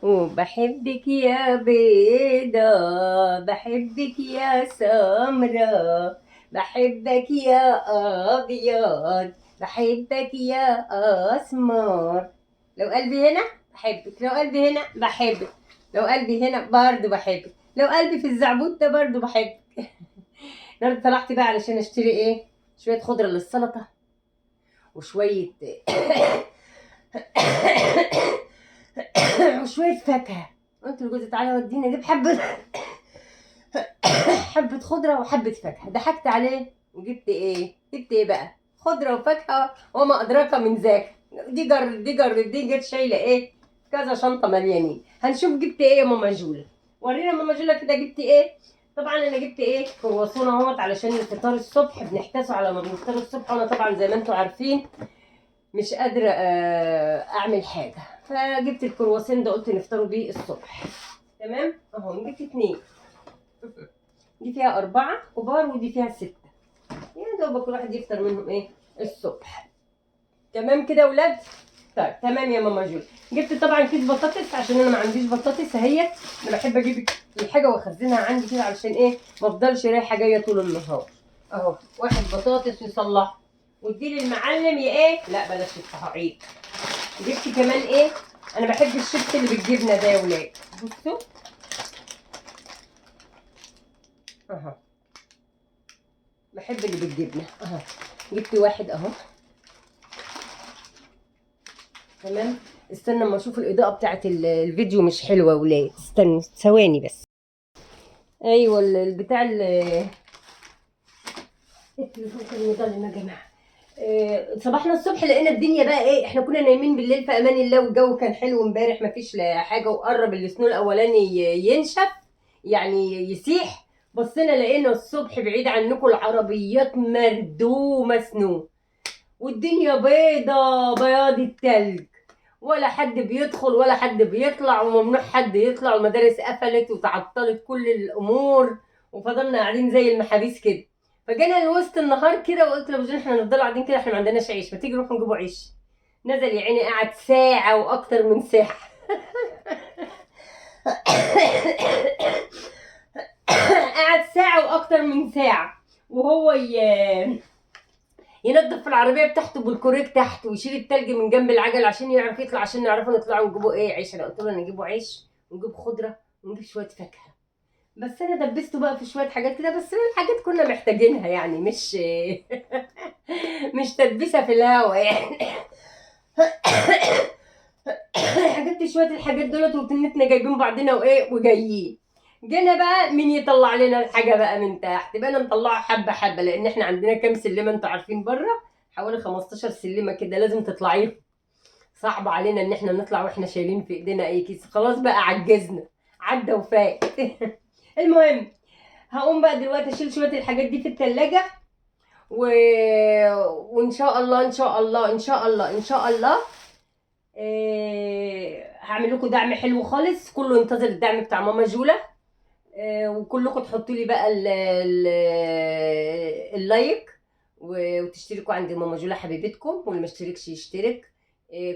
وبحبك يا بيضة، بحبك يا سمرة، بحبك يا أبيض، بحبك يا أسمر. لو قلبي هنا بحبك، لو قلبي هنا بحبك، لو قلبي هنا برضه بحبك، لو قلبي في الزعبوط ده برضه بحبك. النهارده طلعت بقى علشان اشتري ايه؟ شوية خضرة للسلطة وشوية وشوية فاكهة. قلت لجوزي تعالى ودينا نجيب حبة حبة خضرة وحبة فاكهة. ضحكت عليه وجبت ايه؟ جبت ايه بقى؟ خضرة وفاكهة وما أدراك من ذاك. دي جر دي جر دي جت شايلة ايه؟ كذا شنطة مليانين. هنشوف جبت ايه يا ماما جولا. ورينا ماما جولا كده جبت ايه. طبعا انا جبت ايه؟ كرواسون اهوت علشان الفطار الصبح، بنحتاسه على ما بنفطر الصبح، وانا طبعا زي ما انتم عارفين مش قادرة اعمل حاجة، فجبت الكرواسون ده قلت نفطروا بيه الصبح. تمام اهو، جبت 2، دي فيها 4 كبار ودي فيها 6، يا دوب كل واحد يفطر منهم ايه الصبح. تمام كده يا ولاد؟ طيب تمام يا ماما جول. جبت طبعا كيس بطاطس عشان انا ما عنديش بطاطس اهيت، انا بحب اجيب الحاجة واخزنها عندي كده علشان ايه؟ ما افضلش رايحة جاية طول النهار. اهو واحد بطاطس ويصلحه واديه للمعلم يا ايه؟ لا بلاش التحعيق. جبت كمان ايه؟ انا بحب الشيبس اللي بالجبنه ده يا ولاد، بصوا اهو، بحب اللي بالجبنه اهو. جبت واحد اهو. تمام. استنى اما اشوف الاضاءة بتاعت الفيديو مش حلوة يا ولاد، استنى ثواني بس. ايوه البتاع التليفون كان مضلم يا جماعة. صباحنا الصبح لقينا الدنيا بقى ايه، احنا كنا نايمين بالليل في امان الله والجو كان حلو امبارح مفيش لا حاجة، وقرب السنو الاولاني ينشف يعني يسيح. بصينا لقينا الصبح بعيد عنكم العربيات مردومه سنو والدنيا بيضة بياض التلج، ولا حد بيدخل ولا حد بيطلع، وممنوع حد يطلع، والمدارس قفلت وتعطلت كل الامور، وفضلنا قاعدين زي المحابيس كده. فجينا لوسط النهار كده وقلت لابو جون احنا هنفضل قاعدين كده، احنا ما عندناش عيش، ما تيجي نروح نجيبوا عيش. نزل يا عيني قعد ساعة واكتر من ساعة. قعد ساعة واكتر من ساعة وهو ينظف في العربية بتاعته بالكوريك تحت ويشيل التلج من جنب العجل عشان يعرف يطلع، عشان نعرفوا نطلعوا ونجيبوا ايه عيش. انا قلت له نجيبوا عيش ونجيب خضرة ونجيب شوية فاكهة، بس انا دبسته بقى في شوية حاجات كده، بس الحاجات كنا محتاجينها يعني، مش مش تدبيسه في الهوا يعني. جبت شوية الحاجات دولت وتنتنا جايبين بعضنا وايه وجايين. جينا بقى مين يطلع لنا الحاجة بقى من تحت؟ بقى نطلعها حبه حبه، لان احنا عندنا كام سلمه انتوا عارفين بره، حوالي 15 سلمه كده لازم تطلعيهم. صعب علينا ان احنا نطلع واحنا شايلين في ايدينا اي كيس، خلاص بقى عجزنا، عدى وفات. المهم هقوم بقى دلوقتي اشيل شوية الحاجات دي في التلاجة وان شاء الله ان شاء الله ان شاء الله ان شاء الله هعمل لكم دعم حلو خالص، كله ينتظر الدعم بتاع ماما جولا، وكلكم تحطوا لي بقى ال like وتشتركوا عند ماما جولا حبيبتكم، واللي ما اشتركش يشترك.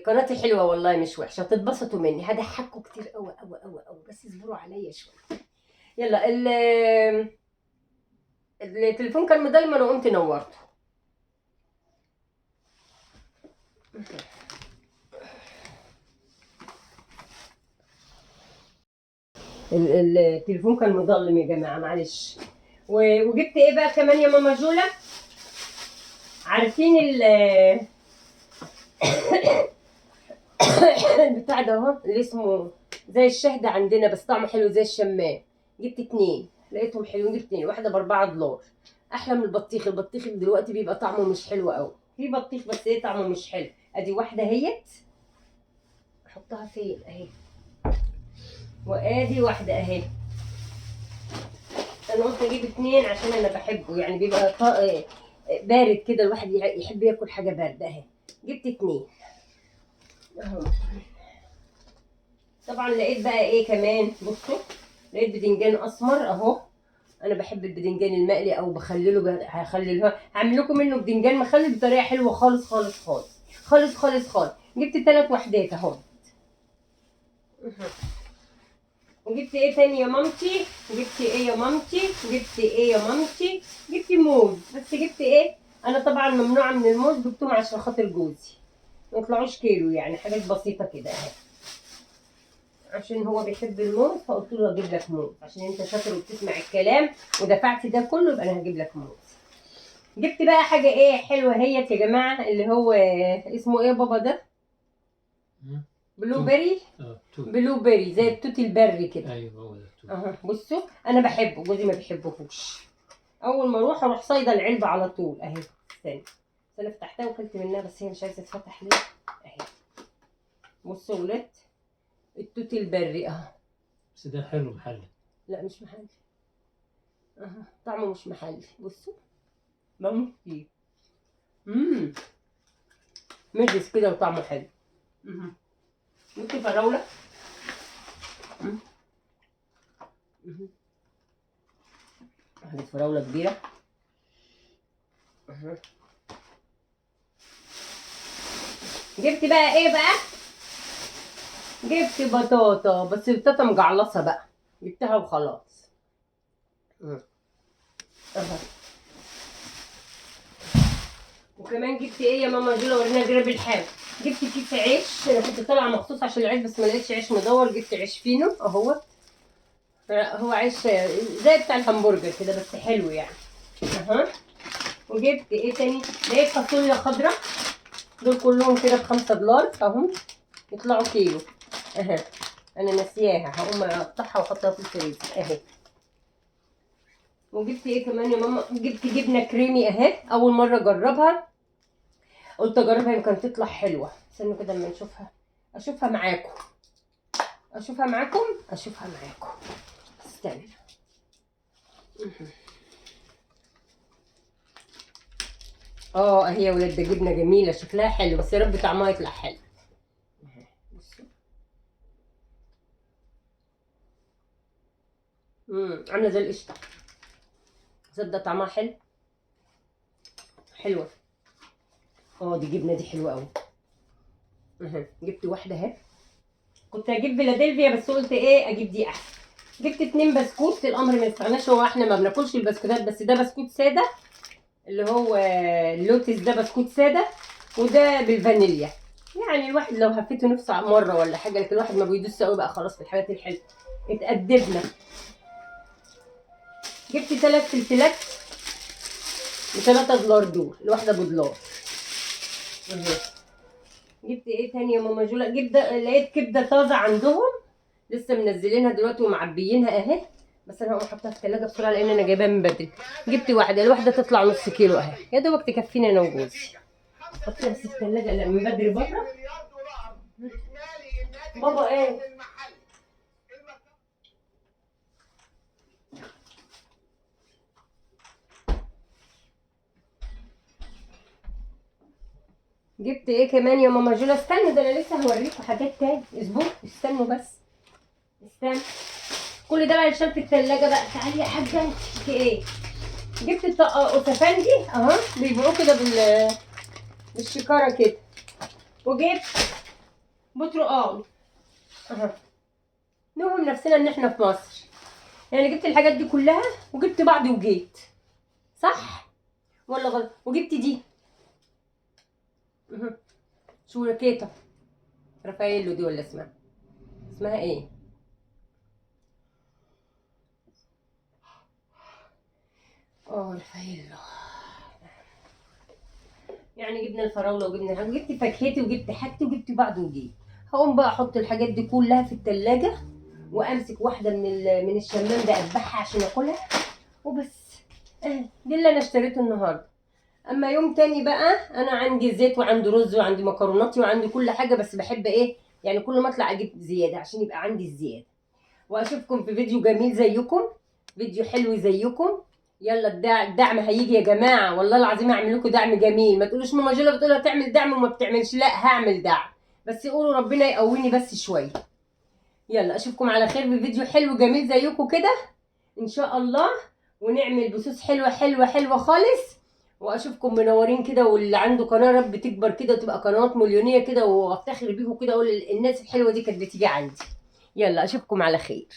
قناتي حلوة والله مش وحشة، هتتبسطوا مني، هضحكوا كتير قوي قوي قوي قوي، بس اصبروا عليا شوية. يلا التليفون كان مضلم انا قمت نورته. التليفون كان مضلم يا جماعة معلش. وجبت ايه بقى كمان يا ماما جولا؟ عارفين البتاع ده اهو اللي اسمه زي الشهد عندنا بس طعمه حلو زي الشمام. جبت 2 لقيتهم حلوين، جبت 2، واحدة ب4 دولار، احلى من البطيخ. البطيخ دلوقتي بيبقى طعمه مش حلو قوي، في بطيخ بس ايه طعمه مش حلو. ادي واحدة اهيت، احطها فين؟ اهي. وادي واحدة اهي. انا قلت اجيب 2 عشان انا بحبه، يعني بيبقى بارد كده، الواحد يحب ياكل حاجة باردة. اهي جبت 2 اهو. طبعا لقيت بقى ايه كمان؟ بصوا لقيت بدنجان اسمر اهو، انا بحب البدنجان المقلي او بخلله، هخلله هعمل لكم منه بدنجان مخلل بطريقة حلوة خالص خالص خالص خالص خالص خالص. جبت 3 وحدات اهو. وجبت ايه تاني يا مامتي؟ جبت ايه يا مامتي؟ جبت ايه يا مامتي؟ جبت موز. بس جبت ايه؟ انا طبعا ممنوعة من الموز، جبتهم عشان خاطر جوزي، ما يطلعوش كيلو يعني، حاجات بسيطة كده اهي، عشان هو بيحب الموز، فقلت له اجيب لك موز عشان انت شاطر وبتسمع الكلام ودفعت ده كله، يبقى انا هجيب لك موز. جبت بقى حاجة ايه حلوة هيت يا جماعة، اللي هو اسمه ايه بابا ده؟ blueberry. blueberry زي التوت البري كده. ايوه هو ده التوت. بصوا انا بحبه، جوزي ما بيحبهوش. اول ما اروح صايده العلبة على طول اهي. استنى بس انا فتحتها وكلت منها، بس هي مش عايزه تتفتح ليه اهي. بصوا يا ولاد التوت البري اهو. بس ده حلو محلي. لا مش محلي، طعمه مش محلي. بصوا بموت فيه، مجلس كده وطعمه حلو. ممكن فراولة. هذه فراولة كبيرة. جبت بقى ايه بقى؟ جبت بطاطا، بس البطاطا مجعلصة بقى، جبتها وخلاص. وكمان جبت ايه يا ماما جولا؟ ورينا جراب الحاجة. جبت كيس عيش، انا كنت طالعه مخصوص عشان العيش بس ما لقيتش عيش مدور، جبت عيش فينو اهوت. هو عيش زي بتاع الهمبرجر كده بس حلو يعني. وجبت ايه تاني؟ لقيت فاصوليا خضراء، دول كلهم كده ب5 دولار اهم، يطلعوا كيلو. انا ناسياها، هقوم اقطعها واحطها في الفريزر اهي. وجبت ايه كمان يا ماما؟ جبت جبنه كريمي اهي، اول مرة اجربها، قلت اجربها يمكن تطلع حلوة. استنوا كده اما نشوفها، اشوفها معاكم، اشوفها معاكم، اشوفها معاكم. استنى. اهي يا ولاد، ده جبنه جميلة شكلها حلو، بس يا رب طعمها يطلع حلو. بصوا، عامله زي القشطه، تصدق طعمها حلو، حلوة. دي جبنه دي حلوة قوي. جبت واحدة اهي، كنت هجيب فيلادلفيا بس قلت ايه اجيب دي احسن. جبت 2 بسكوت، الامر ما يستغناش، هو احنا ما بناكلش البسكوتات، بس ده بسكوت ساده اللي هو اللوتس، ده بسكوت ساده وده بالفانيليا. يعني الواحد لو هفته نفسه مرة ولا حاجة، لكن الواحد ما بيدوس قوي بقى خلاص في الحاجات الحلوة. اتأدبنا. جبت 3 فلفلات ب3 دولار دول، الواحدة بدولار. جبت ايه تاني يا ماما جولا؟ جبت، لقيت كبده طازة عندهم لسه منزلينها دلوقتي ومعبيينها اهي، بس انا هقوم احطها في التلاجة بسرعة لان انا جايباها من بدري. جبت واحدة، الواحدة تطلع نص كيلو اهي، يا دوبك تكفيني انا وجوزي. حطيها بس في التلاجة لا من بدري بره. بابا ايه؟ جبت ايه كمان يا ماما جولا؟ استنوا ده انا لسه هوريكم حاجات تاني، اسبوع استنوا بس، استنوا. كل ده بقى يتشال في التلاجة بقى. تعالي يا حاجة انت في ايه؟ جبت الطقة اوسافندي اهو، بيبيعوه كده بالشكارة كده. وجبت برتقال اهو، نوهم نفسنا ان احنا في مصر يعني. جبت الحاجات دي كلها وجبت بعض وجيت، صح ولا غلط؟ وجبت دي شوكيتا رافايلو دي، ولا اسمها ايه؟ رافايلو. يعني جبنا الفراوله وجبنا الحاجة، وجبت فاكهتي وجبت حاجتي وجبت بعض وجيت. هقوم بقى احط الحاجات دي كلها في التلاجة وامسك واحدة من الشمام ده اذبحها عشان اكلها وبس. دي اللي انا اشتريته النهارده. اما يوم تاني بقى انا عندي زيت وعندي رز وعندي مكروناتي وعندي كل حاجة، بس بحب ايه يعني كل ما اطلع اجيب زيادة عشان يبقى عندي الزيادة. واشوفكم في فيديو جميل زيكم، فيديو حلو زيكم. يلا الدعم هيجي يا جماعة، والله العظيم هعمل لكم دعم جميل. ما تقولوش ماما جولا بتقول هتعمل دعم وما بتعملش، لا هعمل دعم، بس قولوا ربنا يقويني بس شوية. يلا اشوفكم على خير بفيديو حلو جميل زيكم كده ان شاء الله، ونعمل بثوث حلوة حلوة حلوة خالص. واشوفكم منورين كده، واللي عنده قناة رب تكبر كده وتبقى قنوات مليونيه كده، وافتخر بيكم كده، اقول الناس الحلوة دي كانت بتيجي عندي. يلا اشوفكم على خير.